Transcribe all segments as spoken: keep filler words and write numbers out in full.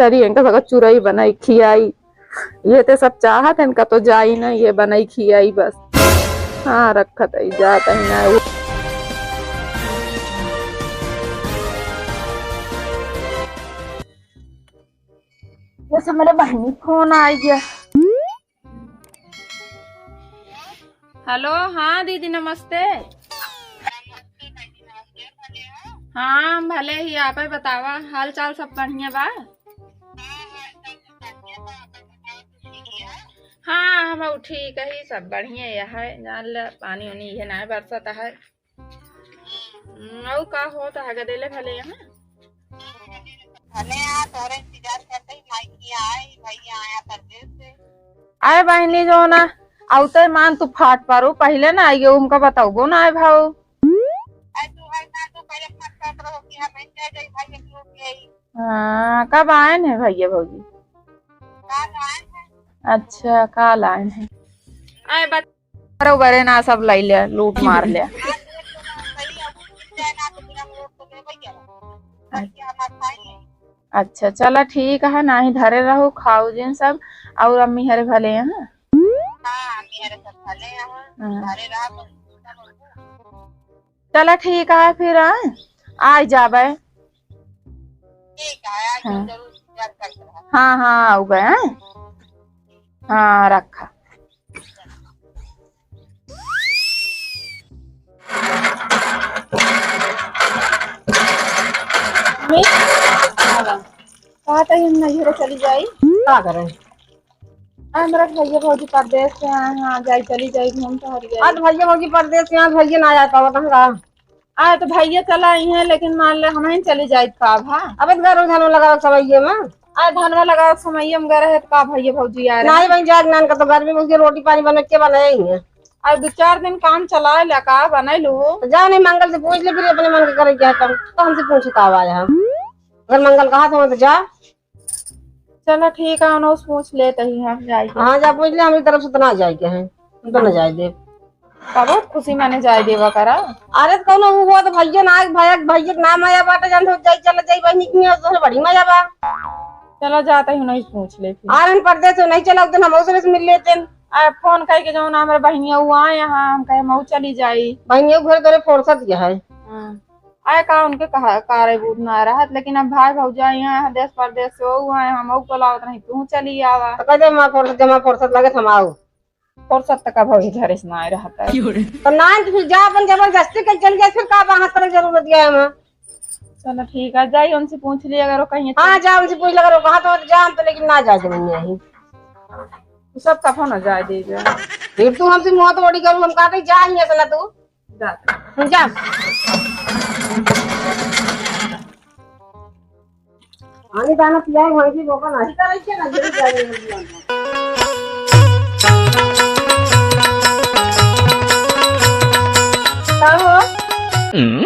चली इनका सका चुरई बनाई खियाई। ये ते सब चाहत है, इनका तो जाई ना, ये बनाई खियाई बस। हाँ, रखत है, जात है ना। बस हमारे बहनी फोन आ गया। हेलो, हाँ दीदी नमस्ते। हाँ, हम भले ही, आप ही बतावा, हाल चाल सब बढ़िया बा? हाँ, हम ठीक ही, सब बढ़िया ही है, जान ले पानी उनी ये ना बरसत है। हम्म, अउ का होत है, गदेले भले हैं? भले आ, तोरे इंतजार करते ही माई की आए, भैया आया परदेस से। आए बहिनी जो ना, अउते मान तू फाट पारू, पहिले ना आइयो, हमका बताउबो ना आए भाऊ। अरे तू हर साल तो पहिले फाट पात रहो कि हम बन जाए, जाए भाई एक लोग के आई। हाँ, कब आए हैं भैया भौजी? काल आए हैं। अच्छा, काल आए हैं। आए बत- बरोबरे ना, सब लइ ले, लूट मार ले। अच्छा, चला ठीक है, नाही धरे रहो, खाओ जिन सब, अउर अम्मी हरे भले हैं। हाँ, अम्मी हरे सब भले हैं, हाँ। चला ठीक है फिर, हाँ, आइ जाबे। ठीक है, आज हाँ। जरूर इंतजार करते हैं। हाँ, हाँ, आउबे, हाँ। हाँ, रखा। मम्मी, कहा था हम नैहर चली जाई? का करे? आ, हमरा भैया भौजी परदेस से आए हैं, आ जाई, चली जाई, घूम टहर जाई। आज भैया भौजी परदेस से आए, भैया ना आ पावत हैं का? आ, तो भैया चला आई हैं, लेकिन मान ले, हम ही चली जाइत का भा? अबे तो घर में धनवा लगावे के समइये में। आ, धनवा लगावे के समइये में गए रहे, तो का भैया भौजी आ रहे? नाही बहिन, जाग नान का तो गर्मी में उसके रोटी पानी बने के बनाए ही है। आ, दो चार दिन काम चला ले, का बनाए लू? तो जाओ, नहीं मंगल से पूछ ले, फिर अपने मन के करे क्या तब, तो हमसे पूछ का आवाज है। अगर मंगल कहा तो, तो जा। चला ठीक है, उन्हों से पूछ लेते ही हम जाएंगे। हाँ, जा पूछ ले, हमारी तरफ से तो ना जाए के है, हम तो ना जाए दे। का बहुत खुशी माने जाए देवा करा। अरे तो कौनो हुआ तो भैया ना, भैया, भैया के ना मजा बाटे, जान तो जाई, चला जाई बहिनी की, तो बड़ी मजा बा। चला जाता ही उन्हों से पूछ ले फिर। आ रहे परदेस से, नहीं चला, उस दिन हम उसे मिल लेते हैं। आ, फोन करके जो ना हमारे बहिनिया हुआ आए यहाँ, हम कहे मऊ चली जाई। बहिनिया घर तोरे फुर्सत के है। हाँ। आए का उनके कहा, कार्य बूझ ना रहत, लेकिन अब भाई भौजाई हैं, देश परदेश से वो हैं, हम लोग बुलावत नहीं, तू चली आवा। तो कह दे, "माँ फुर्सत, जमा फुर्सत लगे, हम आओ।" फुर्सत तक अब भौजी घरे से ना आए रहत है। तो ना, तो फिर जा, अपन जबरदस्ती कर चल जाए, फिर का बाहर करे जरूरत है हमें? चलो ठीक है, जाई उनसे पूछ ली अगर वो कहीं हाँ, जा उनसे पूछ ले, अगर वो कहा तो जा, हम तो लेकिन ना जा जमीन में आई। तू सब कफो ना जाए दे जा। फिर तू हमसे मुँह तोड़ी करू, हम कहते जा ही ऐसा ना तू। जा। जा। पानी दाना पियाए, वहीं भी मौका नहीं। का हो? हम्म?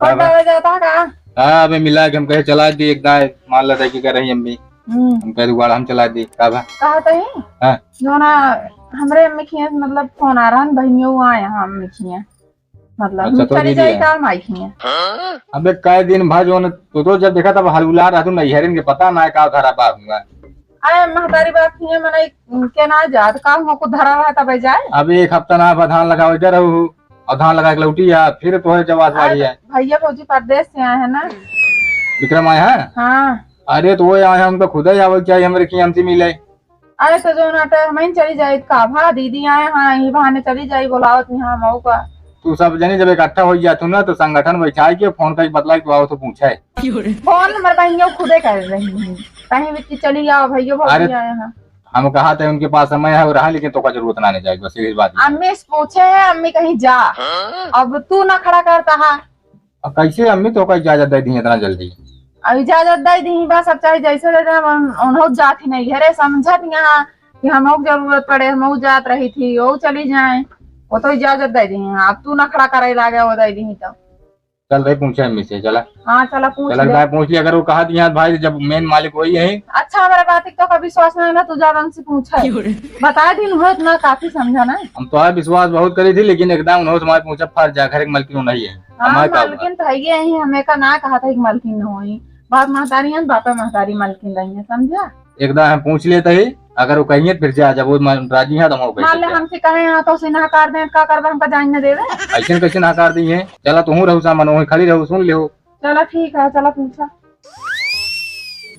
और का बा? बाबा जाता का? हाँ, अबे मिला के हम कहे चला दी एक दाएं, मान ला देखी कर रही अम्मी। हम्म। हम कह दुआर हम चला दी, का बा? कहा तही? हाँ। जो ना, हमरे अम्मी खिया, मतलब, फोन आ रहा है, बहनियों आए हैं अम्मी खिया। मतलब, अच्छा, तो चली दीदी जाई है। का माई खिया? अबे, कई दिन भर जो न, तो, तो जब देखा तब हलुला रहा तू, नैहरिन के पता ना है का धरा बा हुआ। अरे, महतारी बाप खिया, मने, के ना जात, का हुआ को धरा रहा तब जाए? अबे, एक हफ्ता ना बा धान लगावे के रहू, और धान लगा के लौटी आ, फिर तोहरे जवाब अरे, वाली है। भैया भौजी परदेस से आए हैं ना। विक्रम आए हैं? हाँ। अरे, तो वो आए हैं, उनको खुद ही आवे के चाहिए, हमरे खिया हमसे मिले। अरे तो जो नाटे हम ही चली जाई का भा, दीदी आए हाँ, यही बहाने चली जाई, बुलावत यहाँ मऊ का। तू सब जनी जब इकट्ठा हो जात हो ना, तो संगठन बैठाई के फोन करके बतलाई, तू आओ तो पूछे। फोन हमर बहिनियों खुदे कर रही हैं, कहीं भी कि चली आओ भैया भौजी अरे, आए हैं। हम कहा थे उनके पास समय है और रहा, लेकिन तो का जरूरत ना नहीं जाएगी, बस यही बात है। अम्मी से पूछे है, अम्मी कहीं जा, अब तू ना खड़ा करता है। अब कैसे अम्मी तोहका इजाजत दे दी इतना जल्दी? अब इजाजत दे दी बस, अब चाहे जैसे दे दे, हम उन्हों जात ही नहीं घरे, समझत यहाँ कि हमहू के जरूरत पड़े, हमहू जात रही थी, वो चली जाए, वो तो इजाजत दे दी। अब तू नखड़ा करे लागे, वो दे दी तो। चल रही पूछे अम्मी से, चला। हाँ, चला पूछ चला ले। जाए पूछ लिया, अगर वो कहा दिया भाई, जब मेन मालिक वही है। अच्छा, हमारे बात तो कभी विश्वास नहीं ना, तू जा उनसे पूछे। बता दिन होत ना, काफी समझा ना। हम तो विश्वास बहुत करी थी, लेकिन एकदम उन्होंने तुम्हारे पूछा फर जा, घर एक मलकिन नहीं है। हाँ, हमारे का हुआ? मालकिन तो है ही, हमें का ना कहा था कि मालकिन न होई। बाप महतारी है, बापे महतारी मलकिन रही है, समझा? एकदम हम पूछ लेते ही, अगर वो कहिए फिर जा, जब वो मन-, राजी है तो हम मान ले कैसे हमसे कहे यहाँ तो उसे नकार दें, का करबा हमका जान न देवे। ऐसे कैसे नकार दी है? चला तू रहू सामान वहीं खड़ी रहू, सुन लियो। चला ठीक है, चला पूछा।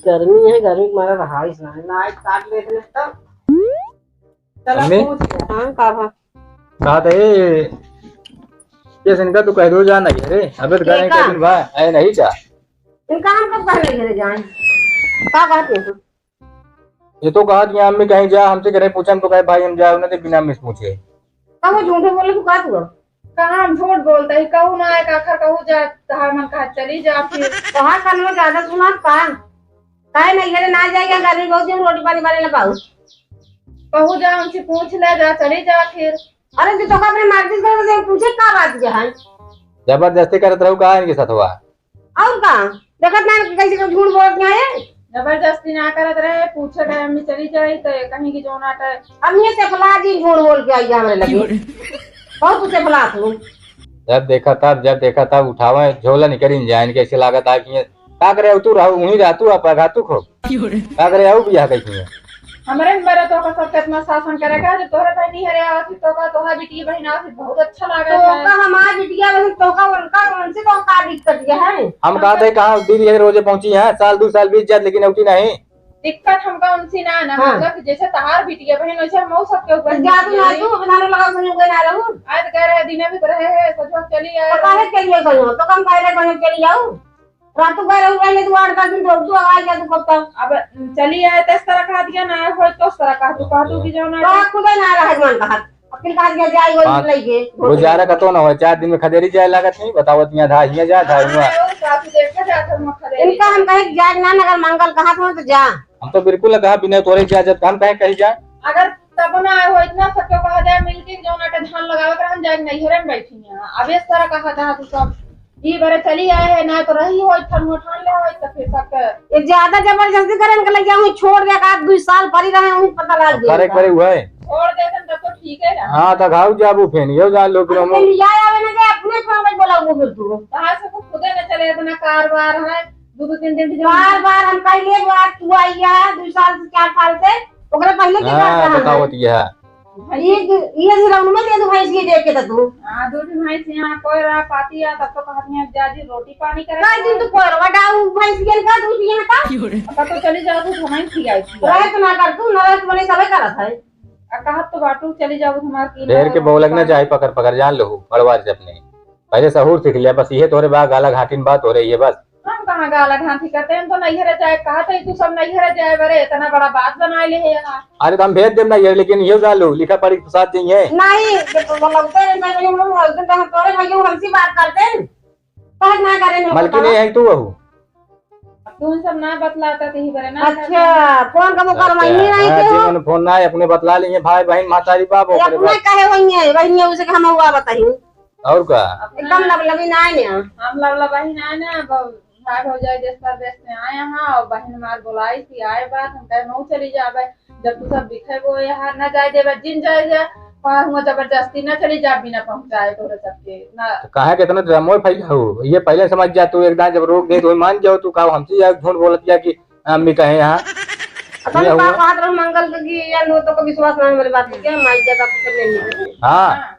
गर्मी है, गर्मी के मारे रहाइश ना है, लाइट काट लेते हैं तब। चला मम्मी? पूछ ले। हाँ, का बा? कहा था ये, ये इनका तू कह दो जा नहीं, अरे, अबे तो घर में केका? कैसे बा? ऐ नहीं जा। इनका हम कब कहले घरे जाए? का कहते हैं? ये तो कहा कि अम्मी कहीं जा, हमसे करे पूछा, हम तो कहे भाई हम जाए, उन्हें तो बिना मिस पूछे। का वो झूठे बोले, तू का तू? कहाँ हम झूठ बोलते ही, कहू ना आए, आखिर कहू जा, तहार मन कहा चली जा फिर। तोहार कान में ज्यादा सुना का? काहे नहीं घरे ना जाए, गर्मी बहुत दिन रोटी पानी बने ना पाऊ। कहू जा, हमसे पूछ ले जा, चली जा फिर। अरे, तू तो अपने मर्जी से करत रहे, पूछे का बात के है? जबरदस्ती करत रहू का इनके साथ हुआ? और का? देखत ना कैसे के झूठ बोलत ना है? जबरदस्ती ना करत रहे, पूछे गए, "अम्मी चली जाई," तो कहीं की जो ना टे। अम्मी से फला जी झूठ बोल के आई हमरे लगे। बहुत से फला तू। जब देखा तब, जब देखा तब उठावे, झोला निकरिन जाए, इनके ऐसे लागत आ कि ये का करे, तू रहू, वहीं रह, तू आप घातू खो। का करे, आऊ बियाह कइसे है? हमरे में बड़ा तोहका सब केतना शासन करे का, जब तोहरे बहिनी हरे आवत ही, तोहका, तोहरा बिटिया बहिन आवत ही, बहुत अच्छा लागत तो है। का हमार बिटिया बहिन, तोहका उनका, उनसे तो का दिक्कत ये है? हम हम कहते तो कहाँ दीदी है, रोजे पहुँची है, साल दू साल बीत जात, लेकिन अउती नहीं। दिक्कत हमका उनसे ना, ना हाँ। मतलब कि जैसे तहार बिटिया बहिन, वैसे हम सबके ऊपर तो जा तू ना, तू अपना लगा, सुन कोई ना रहू। आज कह रहे, दिने भी तो रहे हैं, सोचो चली आए। तो काहे के लिए कहो? तो कम कह रहे, कहीं चली जाऊ। रात को रह, रह ले तू आठ दस दिन, तो तू आ जा तू कब तक? अब चली आए, तो इस तरह कहा दिया ना, हो तो इस तरह कहा, तू कहा तू कि जाओ ना। तो खुदे ना रहे मन कहा। अब फिर कहा दिया, जाए वो हाँ, लइके। गुजारा का तो ना हो, चार दिन में खदेरी जाए लागत नहीं, बताओ, इतना धा हिया जा, धा हुआ। हाँ, वो सासू देखा जात है, मत खदेरी इनका हम जाए। कहे कि जाए ना, अगर मंगल कहा तो, तो जा। हम तो बिल्कुल ना कहा, बिना तोरे इजाजत का हम कहे कहीं जाए। अगर तब ना हो, इतना सबके कहा जाए, मिलके जो ना के धान लगावे के, हम जाए नैहरे में बैठी हैं। अब इस तरह कहा था तू सब। ई बारे चली आए है, ना तो रही होई, ठन उठान ले होई, तो फिर सबके ये ज्यादा जबरदस्ती करे, इनके लग जाऊँ, छोड़ दे, का दुई साल परी रहे, उन्हें पता लग अब करे, गया। करे हुआ है। छोड़ देते तब तो ठीक है ना। हाँ, तो घाव जाबू फेन, यो जान लो, फिर अब हम ये लिया आवे ना, जे अपने पाँव में बोला, वो फिर तू। कहाँ से वो खुदे न चले, इतना कारबार है, दो, दो, तीन, तीन, तीन। बार, बार हम कह लिए, बार तू आई है, दो साल से, चार साल से, ओकरे पहले के हाँ, बात रहा बताओ है। तो ये है। ये, ये से रउन में दे दू भैंस के देख के तो तू। हाँ, दो ठो भैंस यहाँ कोई रहा पाती है, तब तो कहत नहीं, "जा जी, रोटी पानी करे।" कई दिन तू कोरवा डाऊ भैंस के का दूध यहाँ का? अब तो चली जाओ, तू हमारी खियाई थी। रहे तो ना कर तू, ना रहे तो बोले सबे करत है। आ कहत तो बाटू, चली जाओ, हमार की ढेर के ना बोलक ना चाही, पकड़, पकड़ जान लो, बड़वार से अपने। पहले सहूर सीख लिया, बस ये तोरे बा, गाला घाटिन बा तोरे, ये बस। हम कहाँ गाला घाटी करते हैं, हम तो नैहरे जाए, कहा था तू सब नैहरे जाए, बरे इतना बड़ा बात बना ले है यहाँ। अरे तो हम भेज देम नैहरे, लेकिन ये जान लो, लिखा पढ़ी के साथ जाइए। नहीं, जब वो लगते हैं, मैं बोलूँ, बोलते हैं, तो हम तोरे भैया हमसे बात करते हैं, बात ना करें, हम मलकिन बताओ। ये है तू बहू। अब तू सब ना बतलाता तो ही बरे ना अच्छा, करते। फोन का मुकर अच्छा, महीने नहीं हाँ, के हो। जीवन फोन ना है, अपने बतला लेंगे, भाई, बहन, महतारी, बाप, ये ओकरे अपने बाद। कहे वही है, वही है, उसे हम हुआ बताइए। और का? एकदम लबलबी ना है ना। हम लबलबा ही ना है ना, अब भाई भौजाई देश परदेश में आए हैं और बहन हमार बोलाई थी, आए बात, हम कहे, "मऊ चली जाबे, जब तू सब दिखे वो यहाँ ना जाए देबे, जिन जाए जा, वहाँ हुआ जबरदस्ती ना चली जा, बिना पहुँचाए तोरे सबके ना।" तो काहे के इतना ड्रामो फैला हो? ये पहले समझ जा तू, एक दान जब रोक दे तो मान जाओ तू, का हमसे या झूठ बोलत या कि अम्मी कहे यहाँ? अब हम ये का हुआ? बात रहो मंगल के कि ये लो तो को विश्वास ना है मेरे बात के, क्या माई ज्यादा पकड़ लेंगे। हाँ। हाँ।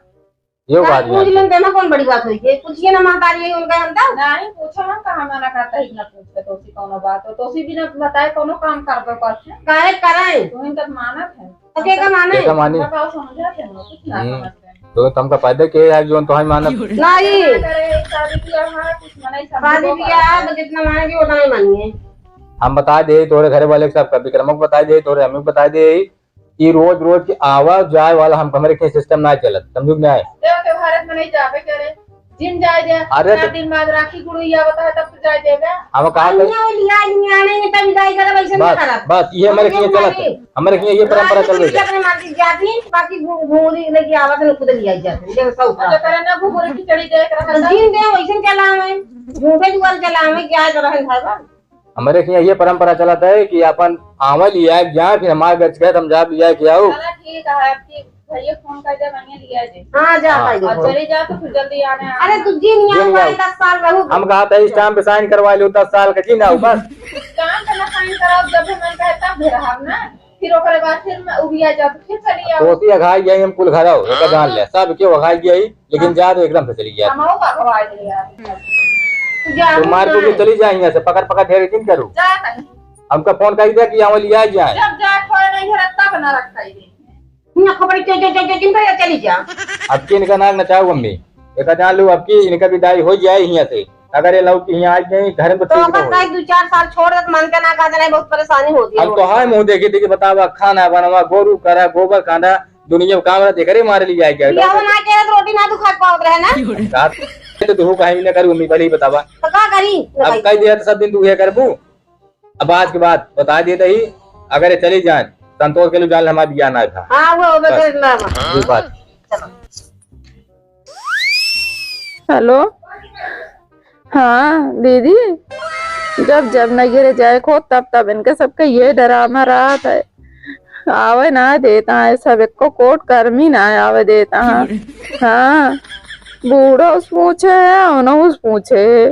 यो काहे बात पूछ नहीं। लेन, तेमा कौन बड़ी बात होई है? पूछिए ना महतारी, यही उनका हम तो। नहीं, पूछो, हम कहाँ मना करता है, इतना पूछ के, तोसी कौनो बात हो, तोसी बिना बताए कौनो काम कर दो, करते हैं। काहे कराए? तो इन तक मानत है। तो के का माने? के का मानी? बताओ, समझाते हैं, कुछ ना हम्म। समझते हैं। तो तुमका पैदा के यार, जो तो है मानत। नहीं। करे, शादी किया है, कुछ मना ही समझ शादी लो, किया है, करते तो हैं। जितना माने जी, उतना ही मानिए। हम बता दे, तोरे घर वाले सब का विक्रमक बता दे, तोरे हमें बता दे, ई रोज रोज के आवा जाए वाला हम, हमरे के सिस्टम ना चलत, समझू कि नहीं? देव के भारत में नहीं जाबे करे, जिन जाए दे, अरे चार तो दिन बाद राखी गुड़ू या बता है, तब तो जाए देबे। हम कहा अरे तो यहाँ वो लिया, लिया नहीं, तब विदाई करे, वैसे नहीं बस, करत। बस, ये हमरे हम के ये चलत है। नहीं। हमरे के ये परंपरा राखी चल रही गुड़ू है। अपने मार्केट जाती, बाकी घू-, घूरी लेके आवत है, खुद लिया जाते हैं, देख, सब अच्छा, करे ना घूरी खिचड़ी देख रहा तो था। जिन दे, वैसे चला हमें, झूठे जुआर चला हमें, क्या कर रहे हैं, भाई? हमरे के यहाँ ये परंपरा चलत है कि अपन आवा लिया के जाए, फिर हमारे गच गए, हम जा लिया के आओ। चला ठीक है, अब की भैया फोन कर दे, मंगे लिया जे। हाँ, जा हाँ। भाई, और देखो। चले जाओ तो फिर जल्दी आने। अरे, तू जिन यहाँ जिन भाई यहाँ। दस साल रहू। हम कहा था, stamp sign करवा लो, दस साल का जिन आओ बस। Stamp ना sign कराओ, जब भी मन कहे तब भी रहब ना। फिर ओकरे बाद फिर मैं उबिया जाओ, तो फिर चली आओ। दोस्ती अघाई गई, हम कुल घर आओ, एक जान ले, सब के अघाई गई, लेकिन हाँ। जा तो एकदम से चली गया। हम आओ का अघाई गई यार। तू जा, तो मार तू के जा। चली जा यहाँ से, पकड़ पकड़ ढेर जिन करू। जा कहीं। हमका फोन कर दिया कि यहाँ लिया जाए। जब जाए कोई नहीं है, तब ना रखा ही। ना खबर के, के, के, के, जिन भैया चली जा। अब की इनका नाक नचाओ अम्मी, एक जान लो, अब की इनका विदाई हो जाए यहाँ से। अगर ये लौट के यहाँ आ गए घर में तो तो ठीक ओकर ना हो। कहीं दो चार साल छोड़ दे, तो मन के ना कहा जाए, बहुत परेशानी होती है हम तो उनका। हाय मुँह देखी देखी बतावा, खाना बनवा, गोरू करा, गोबर खाना, दुनिया में काम रहा, देख रहे मारे लिए आए क्या? बियाह ना के तो रोटी ना तू खा पावत रहे ना। रात तो तू कहीं ना करू अम्मी, पहले ही बतावा। तो का करी? अब बताई। कह दिया तो सब दिन तू ये करबू। अब आज के बाद बता दिए तही, अगर ये चली जाए, संतोष के लिए जान हमारा बियाह ना था। हाँ, वो होबे बस। करे ना। ये बात। चलो। हेलो, हाँ दीदी, जब जब नैहरे जाए को तब तब इनके सबके ये डरामा रहत है, आवे ना देता है सब, एको कोट कर्मी ना आवे देता है। हाँ, बूढ़ो से पूछे है, उनहु से पूछे है।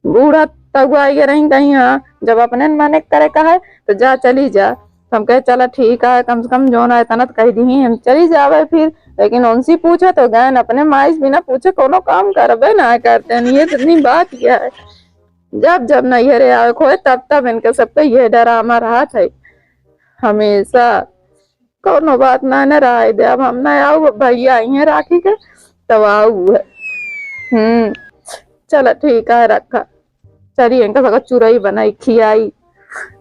बूढ़ा तगुआई रही कहीं, हाँ, जब अपने मने करे का है तो जा, चली जा। तो हम कहे, "चला ठीक है, कम से कम जौन है तना तो कह दी, हम चली जावे फिर।" लेकिन उनसे पूछे तो गए अपने माई से बिना पूछे कोनो काम करबे ना करते हैं। ये इतनी बात यह है, जब जब नैहरे आवे खोए तब तब इनके सबके ये डरामा रहत है हमेशा। कौनो बात ना, न रहे दे, अब हम ना आऊ, अब भैया आई हैं राखी के, तब आऊ है। हम्म, चला ठीक है, रखा। चली इनका सका चुरई बनाई खियाई,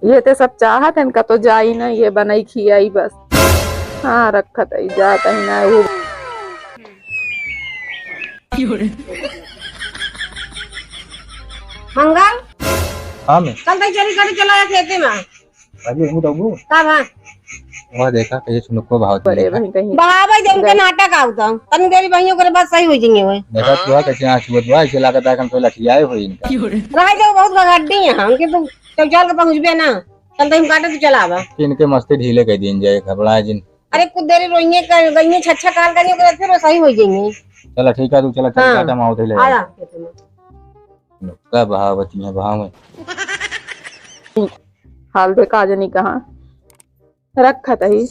ये ते सब चाहत है, इनका तो जाई ना, ये बनाई खियाई बस। हाँ, रखत है, जात है ना वो। मंगल, हाँ मैं। चल तई चली, गाड़ी चला खेते में। अभी हूँ दबू। का बा? वह देखा कैसे सुनुको भाव बड़े दिया। बहन कहीं। बहावे दे उनके नाटक आवता। तनी देरी बहियों करे बात सही हो जाएंगे वह। देखा तू कैसे आँख छुअत बा, ऐसे लागत है कि हम तो लठियाए हो इनका। रह जाओ, बहुत घगड्डी है, हमके तो चौचाल के पहुँचबे ना। चल तो हम काटे तो चला बा। इनके मस्ती ढीले कर दीन जाए, घबराए जिन। अरे कुछ देरी रोइए कर, गइए छच्छा काल करिए, ओकरे फिर वो सही हो जाएंगे। चला ठीक है, तू चला, चल हाँ। काटे हम आवत ही ले आ आए। जा। का बहावत है भाव में। हाल देखा जनी कहाँ रखत ही।